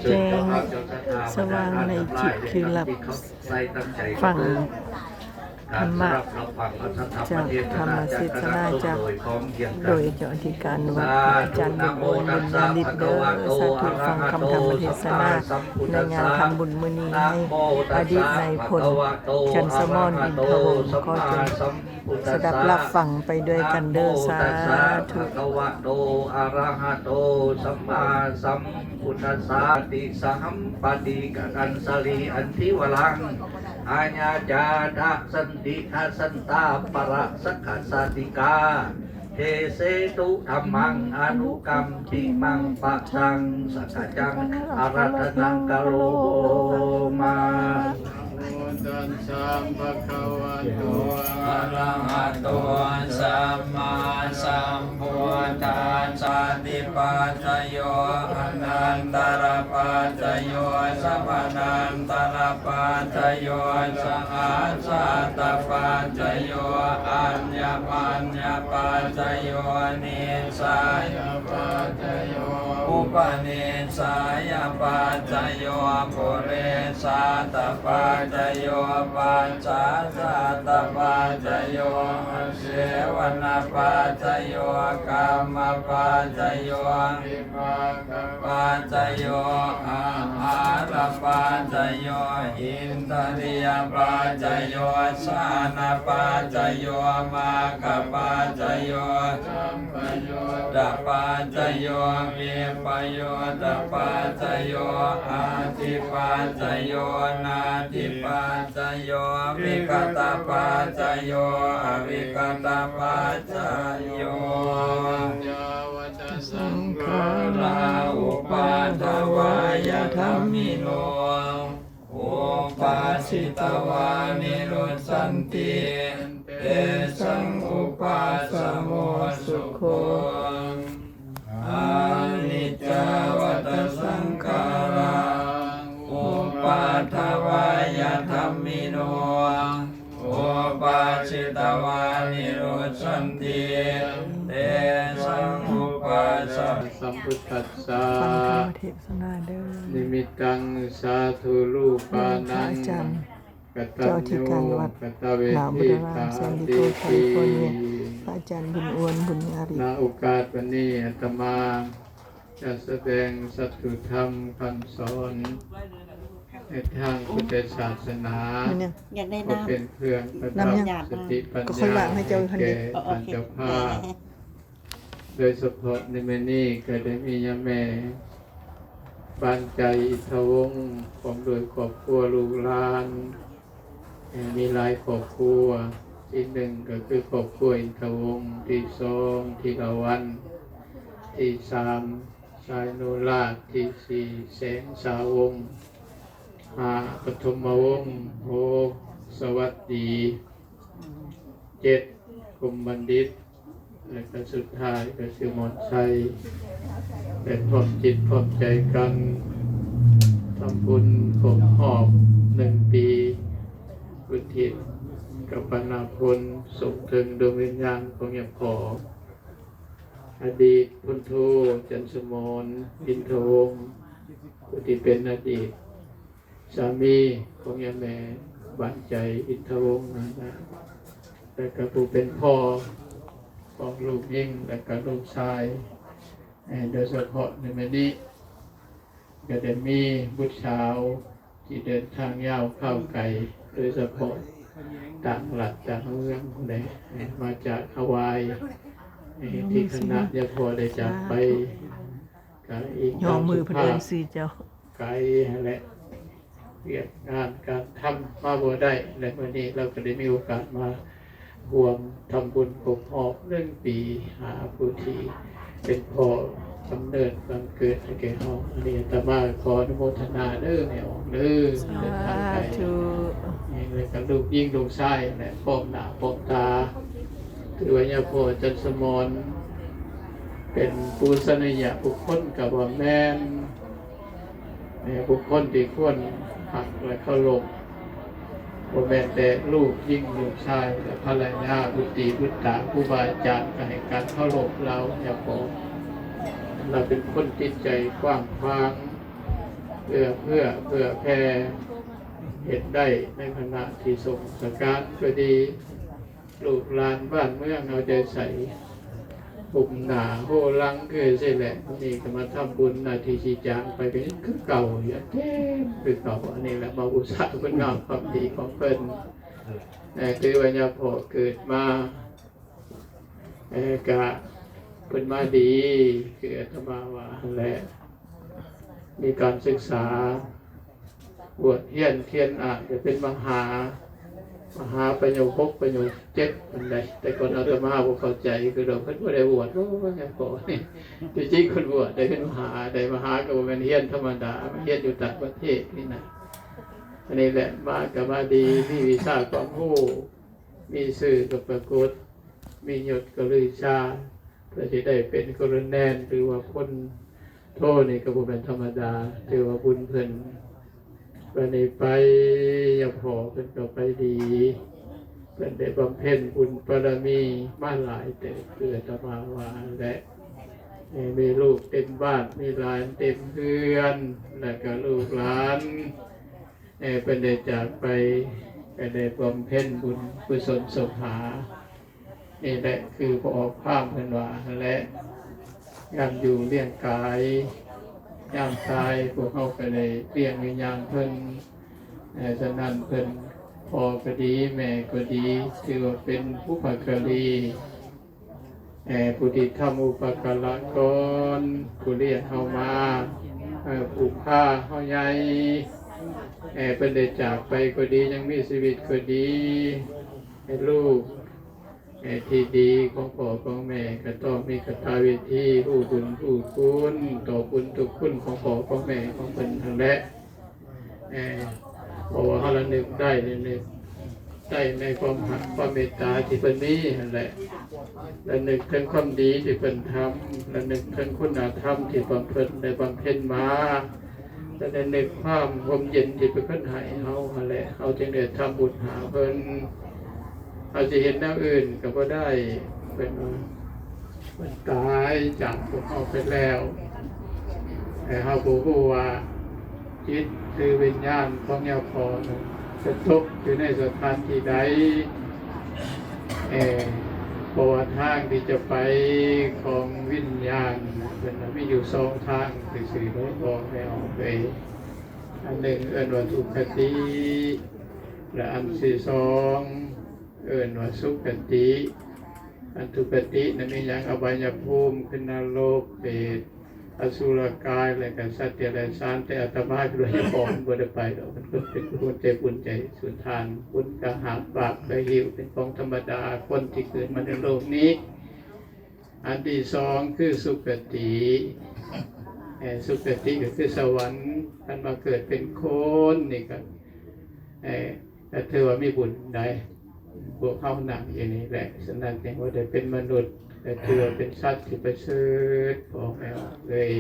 ແຈ້ງສະຫວ່າງໃນຈິດຄືຮັບຟັງທຳມະຈາກທຳມະເທດສະນາຈາກ ໂດຍເຈົ້າອະທິການວັດ ອາຈານບຸນໂອນ ບຸນຍາລິດເດີ. ສາທຸ ຟັງຄຳທຳມະເທດສະນາໃນງານທຳບຸນມື້ນີ້ ໃຫ້ອະດີດນາຍພົນ ຈັນສະໝອນ ອິນທະວົງ ຂໍຈົ່ງ ສະດັບຮັບຟັງໄປດ້ວຍກັນເດີ. ສາທຸ. ອະຣະຫະໂຕ ສຳມາສຳພຸດທັດສະ ຕິສະຫັມປະຕິກະດັນສະລີອັນທິວະລັງ ອາຍາຈາດະສັນຕິທະສັນຕາປະລະສັກຂະສາຕິກາ ເທເສຕຸທຳມັງອະນຸກຳປິມັງປະສັງສັກກະຈັງອາຣາທະນັງກະໂລມາ. ນະໂມຕັດສະ ພະຄະວະໂຕ ອະຣະຫະໂຕ ສຳມາສຳພຸດທັດສະ ສະຕິປັດຈະໂຍ ອະນັນຕະລະປັດຈະໂຍ ສະພະນັນຕະລະປັດຈະໂຍ ສະຫະສັດຕະປັດຈະໂຍ ອັນຍະມັນຍະປັດຈະໂຍ ນິສສາຍະປັດຈະໂຍ ອຸປະນິສສາຍະປັດຈະໂຍ ປຸເຣສາຕະປັດຈະໂຍ ປັດສາສັດຕະປັດຈະໂຍ ອາຊີວະນະປັດຈະໂຍ ກຳມະປັດຈະໂຍ ວິປາກະປັດຈະໂຍ ອາຫາລະປັດຈະໂຍ ອິນທະລິຍະປັດຈະໂຍ ຊານະປັດຈະໂຍ ມັກຄະປັດຈະໂຍ ສຳປະໂຍດຕະປັດຈະໂຍ ວິປະໂຍດຕະປັດຈະໂຍ ອາທິປັດຈະໂຍ ນາທິປັດຈະໂຍ ວິກະຕະປັດຈະໂຍ ອະວິກະຕະປັດຈະໂຍ ສັງຂາລາ ອຸປາທະວາຍະທຳມິໂນ ອຸປາສິຕະວາ ນິລຸດສັນຕິ ເຕສັງ ອຸປາສະໂມ ສຸໂຂ ອະນິດຈາວັດຕະສັງຂາລາ ອຸປາທະວາຍະທຳມິໂນ ອຸປາສິຕະວາ ນິລຸດສັນຕິ ເຕສັງ ອຸປາສະ ສຳພຸດທັດສະ ຟັງທຳເທດສະນາເດີ ນິມິດຕັງ ສາທຸລູປານັງ ກະຕັນຍູ ກະຕະເວທິ ຕາ ເອ ທີ ພະອາຈານບຸນອ້ວນ ບຸນຍາລິດ ນະໂອກາດວັນນີ້ ອາດຕະມາຈະສະແດງສັດຖຸທຳຄຳສອນໃນທາງພຸດທະສາສະໜາ ເພື່ອເປັນເຄື່ອງປະດັບສະຕິປັນຍາໃຫ້ແກ່ທ່ານເຈົ້າພາບ. ໂດຍສະເພາະໃນມື້ນີ້ກໍໄດ້ມີຍາແມ່ ບານໃຈ ອິນທະວົງ ພ້ອມດ້ວຍຄອບຄົວລູກຫຼານ ມີຫຼາຍຄອບຄົວ ທີໜຶ່ງກໍຄືຄອບຄົວອິນທະວົງ, ທີສອງ ທີລະວັນ, ທີສາມ ສາຍໂນລາດ, ທີສີ່ ແສງສາວົງ, ຫ້າ ປະຖົມມະວົງ, ຫົກ ສະຫວັດດີ, ເຈັດ ກົມບັນດິດ ແລະກະສຸດທ້າຍກະຄືໝອນໄຊ ໄດ້ພ້ອມຈິດພ້ອມໃຈກັນທຳບຸນຄົບຮອບໜຶ່ງປີ ອຸທິດກັບປະນາຄຸນສົ່ງເຖິງດວງວິນຍານຂອງຍາພໍ່ ອະດີດພົນໂທ ຈັນສະໝອນ ອິນທະວົງ ຜູ້ທີ່ເປັນອະດີດ ສາມີຂອງຍາແມ່ ບານໃຈ ອິນທະວົງ ແລະກະຜູ້ເປັນພໍ່ຂອງລູກຍິງ ແລະກະລູກຊາຍ ໂດຍສະເພາະໃນມື້ນີ້ກະໄດ້ມີບຸດສາວທີ່ເດີນທາງຍາວຄາວໄກ ໂດຍສະເພາະຕ່າງລັດຕ່າງເມືອງພຸ້ນແຫຼະ ມາຈາກຮາວາຍ ທີ່ຄະນະຍາພໍ່ໄດ້ຈາກໄປ ກະອີກຕາມສະພາບ ໄກຫັ້ນແຫຼະ ວຽກງານການທຳມາບໍ່ໄດ້ ແລະມື້ນີ້ລາວກໍໄດ້ມີໂອກາດມາຮ່ວມທຳບຸນຄົບຮອບໜຶ່ງປີ ຫາຜູ້ທີ່ເປັນພໍ່ກຳເນີດບັງເກີດໃຫ້ແກ່ເຮົາ. ອັນນີ້ອາດຕະມາຂໍອະນຸໂມທະນາເດີແມ່ອອກເດີ ເດີນທາງໄກ ແລະກໍລູກຍິງລູກຊາຍແຫຼະ ພ້ອມໜ້າພ້ອມຕາ ຖືວ່າຍາພໍ່ຈັນສະໝອນ ເປັນປູຊະນີຍະບຸກຄົນກໍວ່າແມ່ນ ແມ່ນບຸກຄົນທີ່ຄວນຮັກ ແລະ ເຄົາລົບ ບໍ່ແມ່ນແຕ່ລູກຍິງລູກຊາຍ ແລະ ພັນລະຍາ ບຸດຕີບຸດຕາ ຄູບາອາຈານກໍໃຫ້ການເຄົາລົບລາວຢ່າງພໍ. ລາວເປັນຄົນຈິດໃຈກວ້າງຂວາງ ເອື້ອເຟື້ອເຜື່ອແຜ່ ເຮັດໄດ້ໃນຂະນະທີ່ສົງສະການກໍດີ ລູກຫຼານບ້ານເມືອງເອົາໃຈໃສ່ ກຸ້ມໜ້າໂຮຫຼັງຄືຊີ້ແຫຼະ. ມື້ນີ້ກໍມາທຳບຸນນາທີຊິຈາງໄປກໍຍັງຄືເກົ່າຢູ່ ເຕັມຄືເກົ່າ. ອັນນີ້ແຫຼະມາບູຊາຄຸນງາມຄວາມດີຂອງເພິ່ນ. ເອີ ຄືວ່າຍາພໍ່ເກີດມາ ເອີ ກະເພິ່ນມາດີ ຄືອາດຕະມາວ່າຫັ້ນແຫຼະ. ມີການສຶກສາ ບວດຮຽນ ຮຽນອາດຈະເປັນມະຫາ ມະຫາປະໂຫຍກຫົກ ປະໂຫຍກເຈັດ ອັນໃດ. ແຕ່ກ່ອນອາດຕະມາບໍ່ເຂົ້າໃຈ ຄືວ່າເພິ່ນບໍ່ໄດ້ບວດ. ໂອ້ຍ ຍາພໍ່ນີ້ ທີ່ຈິງເພິ່ນບວດໄດ້ເປັນມະຫາ ໄດ້ມະຫາກໍບໍ່ແມ່ນຮຽນທຳມະດາ ມາຮຽນຢູ່ຕ່າງປະເທດນີ້ນະ. ອັນນີ້ແຫຼະ ມາກໍມາດີ ມີວິຊາຄວາມຮູ້ ມີຊື່ກໍປາກົດ ມີຍົດກໍລືຊາ ເພື່ອຊິໄດ້ເປັນໂຄໂລແນນ ຫຼືວ່າພົນໂທ ນີ້ກໍບໍ່ແມ່ນທຳມະດາ ຖືວ່າບຸນເພິ່ນ. ບັດນີ້ໄປ ຍາພໍ່ເພິ່ນກໍໄປດີ ເພິ່ນໄດ້ບຳເພັນບຸນບາລະມີມາຫຼາຍເຕີບ ຄືອາດຕະມາວ່າແຫຼະ. ມີລູກເຕັມບ້ານ ມີຫຼານເຕັມເຮືອນ ແລ້ວກໍລູກຫຼານ ເອີ ເພິ່ນໄດ້ຈາກໄປ ກໍໄດ້ບຳເພັນບຸນກຸສົນສົມຫາ. ນີ້ແຫຼະຄືພໍ່ອອກພາມເພິ່ນວ່າຫັ້ນແຫຼະ ຍາມຢູ່ລ້ຽງກາຍ ຍາມຕາຍພວກເຮົາກໍໄດ້ລ້ຽງວິນຍານເພິ່ນ. ເອີ ສະນັ້ນເພິ່ນ ພໍ່ກໍດີ ແມ່ກໍດີ ຖືວ່າເປັນບຸບພະກາລີ ເອີ ຜູ້ທີ່ທຳອຸປະກາລະກອນ ຜູ້ລ້ຽງເຮົາມາ ເອີ ຜູ້ພາເຮົາໃຫຍ່ ເອີ ເພິ່ນໄດ້ຈາກໄປກໍດີ ຍັງມີຊີວິດກໍດີ ໃຫ້ລູກ ເອີ ທີ່ດີຂອງພໍ່ຂອງແມ່ ກໍຕ້ອງມີຄາຖາວິທີ ຮູ້ບຸນຮູ້ຄຸນ ຕອບບຸນທຸກຄຸນຂອງພໍ່ຂອງແມ່ຂອງເພິ່ນຫັ້ນແຫຼະ. ເອີ ເພາະວ່າເຮົາລະນຶກໄດ້ ລະນຶກໄດ້ໃນຄວາມຮັກຄວາມເມດຕາທີ່ເພິ່ນມີຫັ້ນແຫຼະ ລະນຶກເຖິງຄວາມດີທີ່ເພິ່ນທຳ ລະນຶກເຖິງຄຸນນະທຳທີ່ເພິ່ນໄດ້ບຳເພັນມາ ລະນຶກຄວາມຮົ່ມເຢັນທີ່ເພິ່ນໃຫ້ເຮົາຫັ້ນແຫຼະ ເຮົາຈຶ່ງໄດ້ທຳບຸນຫາເພິ່ນ. ເຮົາຊິເຮັດແນວອື່ນກໍບໍ່ໄດ້ ເພິ່ນວ່າ ເພິ່ນຕາຍຈາກພວກເຮົາໄປແລ້ວ ແຕ່ເຮົາບໍ່ຮູ້ວ່າຈິດ ຫຼື ວິນຍານຂອງຍາພໍ່ນັ້ນໄປຕົກຢູ່ໃນສະຖານທີ່ໃດ. ເອີ ເພາະວ່າທາງທີ່ຈະໄປຂອງວິນຍານເພິ່ນນະ ມີຢູ່ສອງທາງຊື່ໆ ເນາະ ບອກແລ້ວເອີຍ. ອັນໜຶ່ງເອີ້ນວ່າທຸກຄະຕິ ແລະ ອັນທີສອງເອີ້ນວ່າສຸຄະຕິ. ອັນທຸກຄະຕິນັ້ນມີຫຍັງ? ອະບາຍະພູມ ຄືນະລົກ ເປດ ອະສຸລະກາຍ ແລະກະສັດເດຍລະສານ. ແຕ່ອາດຕະມາຄືວ່າຍັງບໍ່ ບໍ່ໄດ້ໄປດອກ ເພິ່ນເປັນຄົນໃຈບຸນໃຈສຸນທານ ບຸນກະຫາບ ບາບກະຫິ້ວ ເປັນຂອງທຳມະດາ ຄົນທີ່ເກີດມາໃນໂລກນີ້. ອັນທີສອງຄືສຸຄະຕິ ເອີ ສຸຄະຕິກໍຄືສະຫວັນ. ຄັນວ່າເກີດເປັນຄົນນີ້ກໍ ເອີ ກໍຖືວ່າມີບຸນໄດ໋ ພວກເຮົານັ່ງຢູ່ນີ້ແຫຼະ. ສະນັ້ນຈຶ່ງວ່າໄດ້ເປັນມະນຸດ ກໍຖືວ່າເປັນສັດທີ່ປະເສີດ ພໍ່ແມ່ເອີຍ.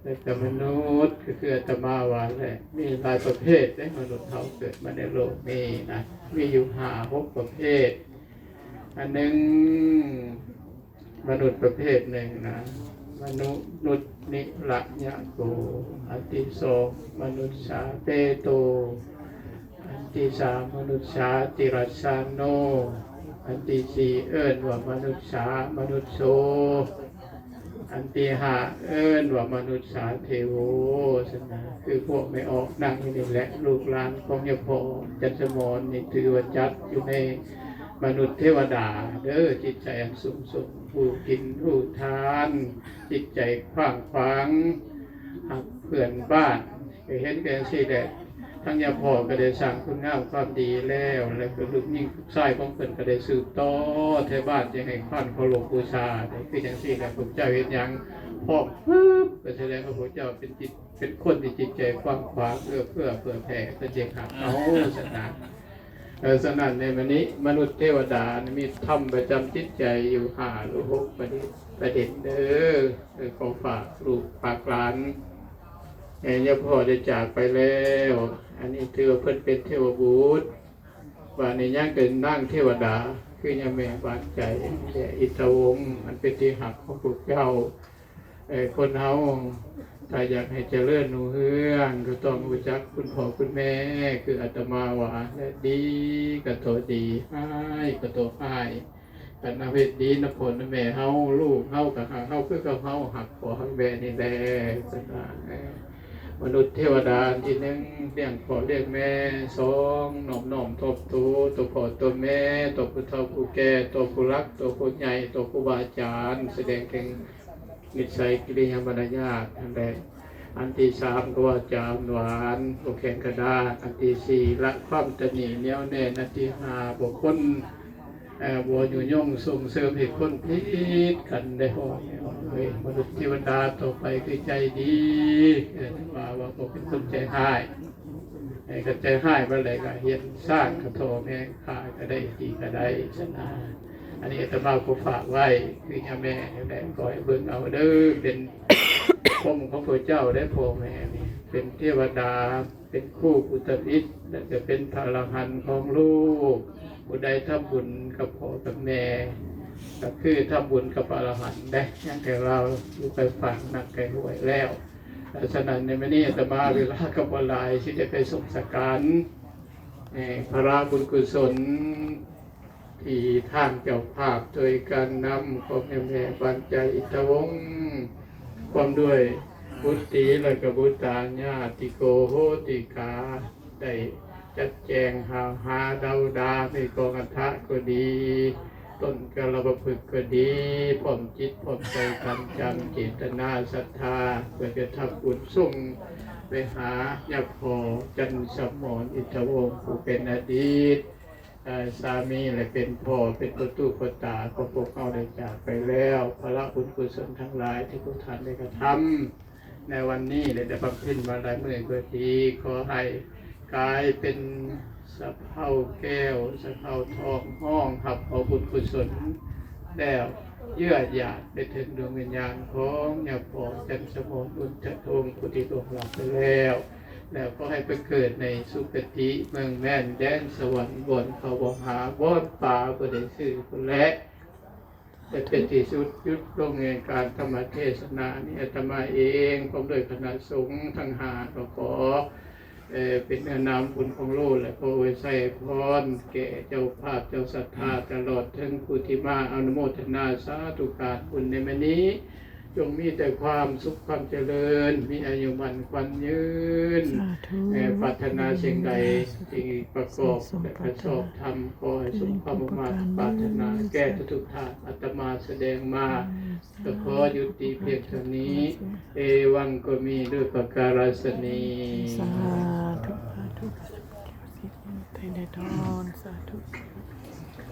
ແລ້ວກໍມະນຸດກໍຄືອາດຕະມາວ່າແຫຼະ ມີຫຼາຍປະເພດເດ້ ມະນຸດເຮົາເກີດມາໃນໂລກນີ້ນະ ມີຢູ່ຫ້າຫົກປະເພດ. ອັນໜຶ່ງ ມະນຸດປະເພດໜຶ່ງນະ ມະນຸ ນຸດນິລະຍະໂຕ. ອັນທີສອງ ມະນຸດສາເຕໂຕ. ອັນທີສາມ ມະນຸດສາຕິລັດຊາໂນ. ອັນທີສີ່ ເອີ້ນວ່າມະນຸດສາມະນຸດໂສ. ອັນທີຫ້າ ເອີ້ນວ່າມະນຸດສາເທໂວ. ຊັ້ນນະ ຄືພວກແມ່ອອກນັ່ງຢູ່ນີ້ແຫຼະ ລູກຫຼານຂອງຍາພໍ່ຈັນສະໝອນນີ້ ຖືວ່າຈັດຢູ່ໃນມະນຸດເທວະດາເດີ້ ຈິດໃຈອັນສູງສົ່ງ ຮູ້ກິນຮູ້ທານ ຈິດໃຈກວ້າງຂວາງ ຮັກເພື່ອນບ້ານ. ກໍເຫັນກັນຈັ່ງຊີ້ແຫຼະ ທັງຍາພໍ່ກໍໄດ້ສ້າງຄຸນງາມຄວາມດີແລ້ວ ແລ້ວກໍລູກຍິງລູກຊາຍຂອງເພິ່ນກໍໄດ້ສືບຕໍ່ແຖວບ້ານ ຈຶ່ງໃຫ້ຄວານເຄົາລົບບູຊາ. ຄືຈັ່ງຊີ້ແຫຼະ ພວກເຈົ້າເຮັດຫຍັງພ້ອມປຶບ ກໍສະແດງວ່າພວກເຈົ້າເປັນຈິດ ເປັນຄົນທີ່ຈິດໃຈກວ້າງຂວາງ ເອື້ອເຟື້ອເຜື່ອແຜ່ ເພິ່ນຈຶ່ງຮັກເຮົາຊັ້ນນະ. ເອີ ສະນັ້ນໃນມື້ນີ້ ມະນຸດເທວະດານີ້ມີທຳປະຈຳຈິດໃຈຢູ່ຫ້າຫຼືຫົກປະເດັນ ປະເດັນເດີ້. ເອີ ຂໍຝາກລູກຝາກຫຼານ ເອີ ຍາພໍ່ໄດ້ຈາກໄປແລ້ວ ອັນນີ້ຖືວ່າເພິ່ນເປັນເທວະບຸດ. ບາດນີ້ຍັງເປັນນາງເທວະດາ ຄືຍາແມ່ບານໃຈ ແລະ ອິດທະວົງ ອັນເປັນທີ່ຮັກຂອງພວກເຈົ້າ. ເອີ ຄົນເຮົາຖ້າຢາກໃຫ້ຈະເລີນຮຸ່ງເຮືອງ ກໍຕ້ອງຮູ້ຈັກຄຸນພໍ່ຄຸນແມ່ ຄືອາດຕະມາວ່າ ແລະ ດີກໍຕົວດີ ຮ້າຍກໍຕົວຮ້າຍ. ຄັນເຮົາເຮັດດີນຳພໍ່ນຳແມ່ເຮົາ ລູກເຮົາກໍຮັກເຮົາຄືກັບເຮົາຮັກພໍ່ຮັກແມ່ນີ້ແຫຼະ. ເພິ່ນວ່າ ເອີ ມະນຸດເທວະດາອັນທີໜຶ່ງ ລ້ຽງພໍ່ລ້ຽງແມ່, ສອງ ນອບນ້ອມຖ່ອມໂຕຕໍ່ພໍ່ຕໍ່ແມ່, ຕໍ່ຜູ້ເຖົ້າຜູ້ແກ່, ຕໍ່ຜູ້ຫຼັກ, ຕໍ່ຜູ້ໃຫຍ່, ຕໍ່ຄູບາອາຈານ, ສະແດງເຖິງ ນິດໄສກິລິຍາມາລະຍາດຫັ້ນແຫຼະ. ອັນທີສາມກໍວາຈາອ່ອນຫວານ ບໍ່ແຂງກະດ້າງ. ອັນທີສີ່ ລະຄວາມຕະໜີ້ໜຽວແໜ້ນ. ອັນທີຫ້າ ບໍ່ຄົນ ເອີ ບໍ່ຍຸຍົງສົ່ງເສີມໃຫ້ຄົນຜິດກັນໄດ້. ພໍ່ແມ່ເອີຍ ມະນຸດເທວະດາຕໍ່ໄປຄືໃຈດີ ເອີ ວ່າ ວ່າບໍ່ເປັນຄົນໃຈຮ້າຍ ໃຫ້ເຂົ້າໃຈຮ້າຍມາແລ້ວກໍຮຽນສ້າງກະທໍ່ແມ່ຂ້າກໍໄດ້ ດີກໍໄດ້ຊັ້ນນະ. ອັນນີ້ອາດຕະມາຂໍຝາກໄວ້ຄືຍາແມ່ນີ້ແຫຼະ ຂໍໃຫ້ເບິ່ງເອົາເດີ ເປັນພົມຂອງພວກເຈົ້າໄດ໋ ພໍ່ແມ່ນີ້ ເປັນເທວະດາ ເປັນຄູອຸດຕະມິດ ແລະ ຈະເປັນພະອະລະຫັນຂອງໂລກ. ຜູ້ໃດທຳບຸນກັບພໍ່ກັບແມ່ ກໍຄືທຳບຸນກັບພະອະລະຫັນເດ້ ຍັງແຕ່ລາວຢູ່ໄກຝັ່ງ ນັກໄກຫ້ວຍແລ້ວ. ສະນັ້ນ ໃນມື້ນີ້ອາດຕະມາເວລາກໍບໍ່ຫຼາຍ ຊິໄດ້ໄປສົ່ງສະການ ເອີ ພາລະບຸນກຸສົນ ທີ່ທາງເຈົ້າພາບຊ່ວຍກັນນຳ ຂອງແມ່ແມ່ບານໃຈອິນທະວົງ ພ້ອມດ້ວຍບຸດຕີ ແລະ ກະບຸດຕາ ຍາຕິໂກໂຫຕິກາ ໄດ້ຈັດແຈງຫາວຫາເດົາດາ ໃນກອງອັນທະກໍດີ ຕົ້ນກາລະປະພຶກກໍດີ ພ້ອມຈິດພ້ອມໃຈກັນ ຈຳເຈດຕະນາສັດທາ ເພື່ອຈະທຳບຸນສົ່ງໄປຫາຍາພໍ່ຈັນສະໝອນອິນທະວົງ ຜູ້ເປັນອະດີດ ເອີ ສາມີ ແລະ ເປັນພໍ່ ເປັນປະຕູປະຕາຂອງພວກເຮົາໄດ້ຈາກໄປແລ້ວ. ພາລະບຸນກຸສົນທັງຫຼາຍທີ່ພວກທ່ານໄດ້ກະທຳ ໃນວັນນີ້ ແລະ ໄດ້ບຳເພັນມາຫຼາຍມື້ກໍດີ ຂໍໃຫ້ກາຍເປັນສະເພົາແກ້ວ ສະເພົາທອງ ຮອງຮັບເອົາບຸນກຸສົນ ແລ້ວເຍື່ອຢາດໄປເຖິງດວງວິນຍານຂອງຍາພໍ່ຈັນສະໝອນບຸນຈະທົງ ຜູ້ທີ່ລ່ວງລັບໄປແລ້ວ ແລ້ວຂໍໃຫ້ໄປເກີດໃນສຸຄະຕິເມືອງແມ່ນແດນສະຫວັນ ບ່ອນເຂົາບໍ່ຫາ ບ່ອນປາບໍ່ໄດ້ຊື່ພຸ້ນແຫຼະ. ແລະ ເປັນທີ່ສຸດ ຢຸດລົງແຫ່ງການທຳມະເທສະນານີ້ ອາດຕະມາເອງ ພ້ອມດ້ວຍຄະນະສົງທັງຫ້າ ກໍຂໍ ເອີ ເປັນເນື້ອນາມບຸນຂອງໂລກ ແລະ ຂໍອວຍໄຊພອນແກ່ເຈົ້າພາບເຈົ້າສັດທາ ຕະຫຼອດເຖິງຜູ້ທີ່ມາອະນຸໂມທະນາສາທຸການບຸນໃນມື້ນີ້ ຈົ່ງມີແຕ່ຄວາມສຸກຄວາມຈະເລີນ ມີອາຍຸໝັ້ນຂວັນຍືນ ສາທຸ ເອີ ປາດຖະໜາສິ່ງໃດທີ່ປະກອບ ແລະ ປະກອບທຳ ຂໍໃຫ້ສົມຄວາມມຸ່ງມາດປາດຖະໜາແກ່ທຸກໆທ່ານ. ອາດຕະມາສະແດງມາ ກໍຂໍຍຸຕິພຽງເທົ່ານີ້. ເອວັງກໍມີດ້ວຍປະກາລະສະນີ. ສາທຸ ສາທຸ ສາທຸ ສາທຸ ສາທຸ.